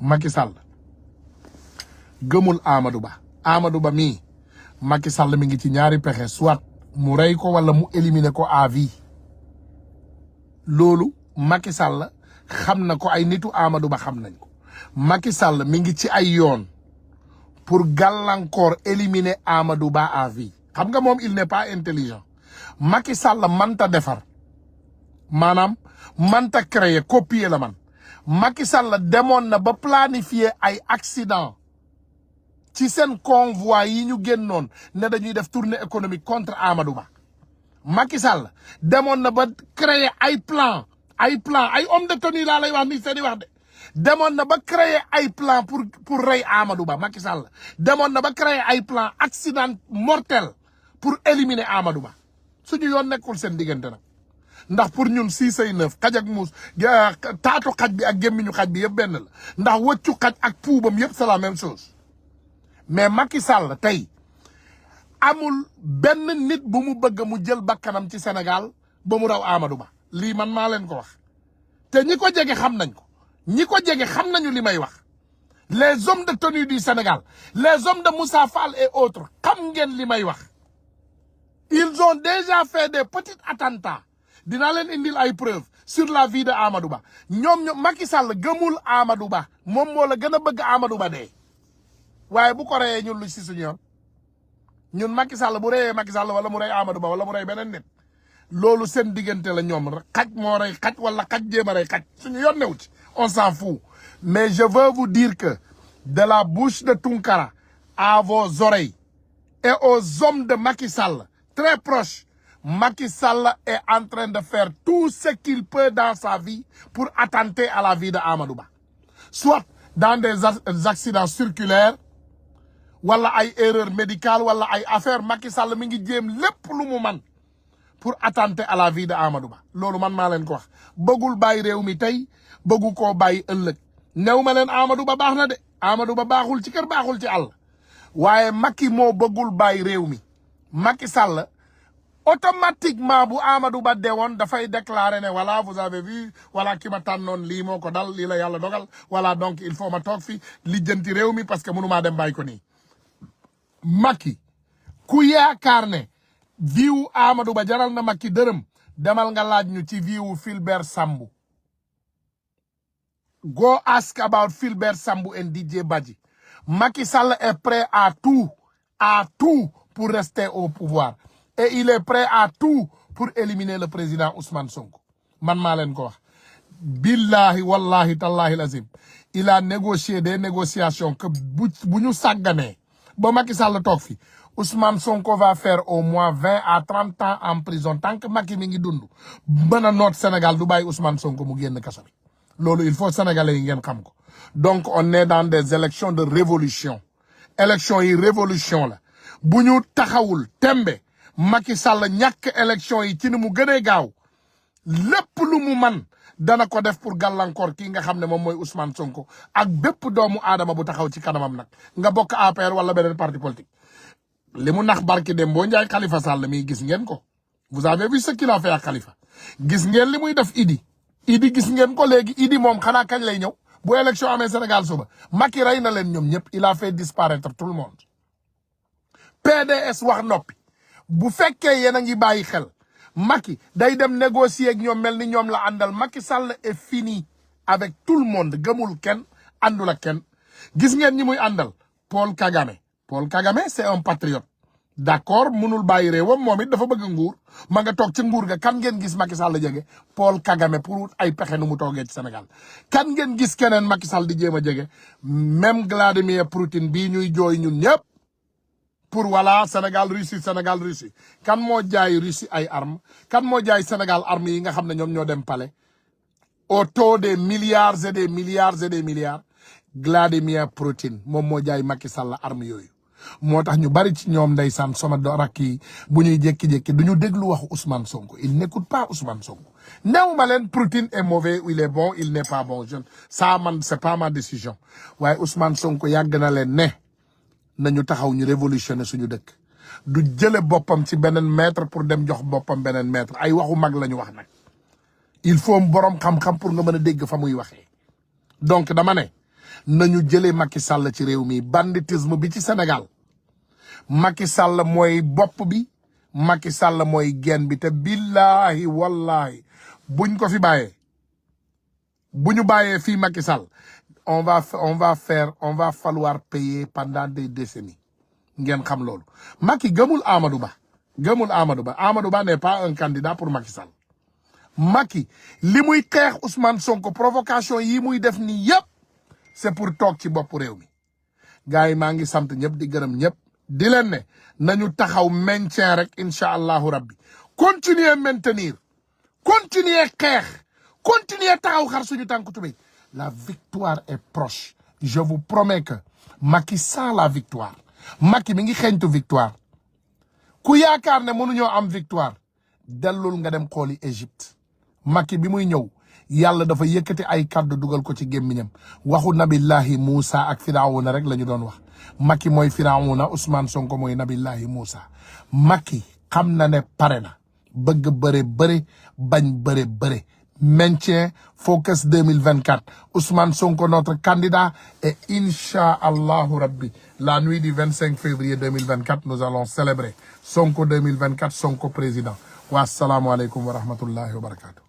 Macky Sall gëmul Amadou Ba mii Macky Sall mi ngi ci ñaari pexe soit mu rey ko wala mu éliminer ko à vie loolu Macky Sall xam na ko, ay nitu Amadou Ba xam nañ ko. Macky Sall mi ngi ci ay yoon pour gàllankoor éliminer Amadou Ba à vie. xam nga moom il n'est pas intelligent. Macky Sall manta defar maanaam manta créer copier la man. Macky Sall demoon na ba planifier ay accident ci seen convoi yi ñu génnoon ne dañuy def tournée économique contre Amadou Ba. Macky Sall demoon na ba créer ay plan ay homme de tenue laa lay wax ni seeni wax de. demoon na ba créer ay plan pour rey Amadou Ba. Macky Sall demoon na ba créer ay plan accident mortel pour éliminer Amadou Ba. suñu yoon nekkul seen diggante nag ndax pour ñun 6 ay 9 xaj ak muus taatu xaj bi ak gémmiñu xaj bi yëpp benn la ndax wëccu xaj ak puubam yëpp c'est la même chose. mais Macky Sall tey amul benn nit bu mu bëgg mu jël bakkanam ci Sénégal ba mu raw Amadou Ba. lii man maa leen ko wax te ñi ko jege xam nañ ko. ñi ko jege xam nañu li may wax. les hommes de tenue du Sénégal, les hommes de Moussa Fall et autres xam ngeen li may wax. ils ont déjà fait des petits attentats. dinaa leen indil ay preuves sur la vie de Amadou Ba. ñoom Macky Sall gëmul Amadou Ba moom moo la gën a bëgg Amadou Ba dee. waaye bu ko reyee ñun lu si suñu yoon ñun Macky Sall bu reyee Macky Sall wala mu rey Amadou Ba wala mu rey beneen nit loolu seen diggante la ñoom xaj moo rey xaj wala xaj jéem a rey xaj suñu yoon new ci. on s'en fout. mais je veux vous dire que de la bouche de Tunkara à vos oreilles et aux hommes de Macky Sall très proches, Macky Sall est en train de faire tout ce qu'il peut dans sa vie pour attenter à la vie de Amadou Ba. soit dans des accidents circulaires wala ay erreurs médicales wala ay affaires. Macky Sall mi ngi jéem lépp lu mu man pour attenter à la vie de Amadou Ba. loolu man maa leen ko wax. bëggul bàyyi réew mi tey bëggu koo bàyyi ëllëg. new ma leen Amadou Ba baax na de. Amadou Ba baaxul ci kër baaxul ci àll. waaye Macky moo bëggul bàyyi réew mi. Macky Sall automatiquement bu Amadou Ba deewoon dafay déclarer ne voilà vous avez vu voilà ki ma tànnoon lii moo ko dal lii la yàlla dogal voilà donc il faut ma toog fi lijjanti réew mi parce que mënumaa dem bàyyi ko nii. Macky ku yaakaar ne viwu Amadou Ba jaral na Macky dërëm demal nga laaj ñu ci viwu Fulbert Sambou. go ask about Fulbert Sambou and DJ Badji. Macky Sall est prêt à tout pour rester au pouvoir. Et il est prêt à tout pour éliminer le président Ousmane Sonko. man maa leen ko wax. billahi wallahi tallahi lazim. il a négocié des négociations que bu ñu sàgganee ba Macky Sall toog fi Ousmane Sonko va faire au moins 20 à 30 ans en prison tant que Macky mi ngi dund mën a noot Sénégal du bàyyi Ousmane Sonko mu génn kaso bi. loolu il faut sénégalais yi ngeen xam ko. donc on est dans des élections de révolution. élections yi révolution la. bu ñu taxawul tembe Macky Sall ñàkk élection yi ci ni mu gënee gaaw lépp lu mu man dana ko def pour gàllankoor kii nga xam ne moom mooy Ousmane Sonko ak bépp doomu aadama bu taxaw ci kanamam nag nga bokk APR wala beneen parti politique. li mu nax barki dem boo njaay Khalifa Sall mi gis ngeen ko. vous avez vu ce qu'il a fait ak Khalifa. gis ngeen li muy def Idi gis ngeen ko léegi Idi moom xanaa kañ lay ñëw bu élection amee Sénégal suba Macky rey na leen ñoom ñëpp il a fait disparaître tout le monde. PDS wax noppi bu fekkee yéen a ngi bàyyi xel Macky day dem négocier ak ñoom mel ni ñoom la àndal. Macky Sall est fini avec tout le monde gëmul kenn àndul ak kenn. gis ngeen ñi muy àndal Paul Kagame c'est un patriote. d'accord munul bàyyi réewam moom it dafa bëgg nguur ma nga toog ci nguur ga. kan ngeen gis Macky Sall jege Paul Kagame pour ay pexe nu mu toogee ci Sénégal. kan ngeen gis keneen Macky Sall di jéem a jege même Vladimir Poutine bii ñuy jooy ñun ñëpp pour voilà Sénégal Russie kan moo jaay Russie ay armes kan moo jaay Sénégal armes yi nga xam ne ñoom ñoo dem palais au taux des milliards et des milliards et des milliards. Vladimir Poutine moom moo jaay Macky Sall armes yooyu. moo tax ñu bari ci ñoom ndeysaan sama rakk yi bu ñuy jékki-jékki du ñu déglu waxu Ousmane Sonko. il n'écoute pas Ousmane Sonko. néew ma leen Poutine est mauvais ou il est bon il n'est pas bon ça man c'est pas ma décision. waaye Ousmane Sonko yàgg na leen ne nañu taxaw ñu révolutionner suñu dëkk. du jële boppam ci beneen maître pour dem jox boppam beneen maître ay waxu mag la ñu wax nag. il faut borom xam-xam pour nga mën a dégg fa muy waxee. donc dama ne nañu jëlee Macky Sall ci réew mi banditisme bi ci Sénégal Macky Sall mooy bopp bi Macky Sall mooy genn bi te billahi wallahi buñ ko fi bàyyee bu ñu bàyyee fii Macky Sall on va falloir payer pendant des décennies ngeen xam loolu. Macky gëmul Amadou Ba Amadou Ba n'est pas un candidat pour Macky Sall. Macky li muy xeex Ousmane Sonko provocation yi muy def nii yëpp c'est pour toog ci bopp réew mi gars yi maa ngi sant ñëpp di gërëm ñëpp di leen ne nañu taxaw maintien rek incha allahu rabbi continuer maintenir continuer xeex continuer taxaw xar suñu tànku tubéy la victoire est proche je vous promets que Macky sent la victoire Macky mi ngi xeeñtu victoire ku yaakaar ne mënuñoo am victoire dellul nga dem xooli Égypte Macky bi muy ñëw yàlla dafa yëkkati ay kàddu dugal ko ci gémmiñam waxu nabillahi Moussa ak Firawuna rek la ñu doon wax Macky mooy Firawuna Ousmane Sonko mooy nabillahi Moussa Macky xam na ne pare na bëgg bëre bañ bëre maintien focus 2024 Ousmane Sonko notre candidat et incha allahu rabbi la nuit du 25 février 2024 nous allons célébrer Sonko 2024 Sonko président wa salaamu aleykum wa rahmatullahi wa barakatuh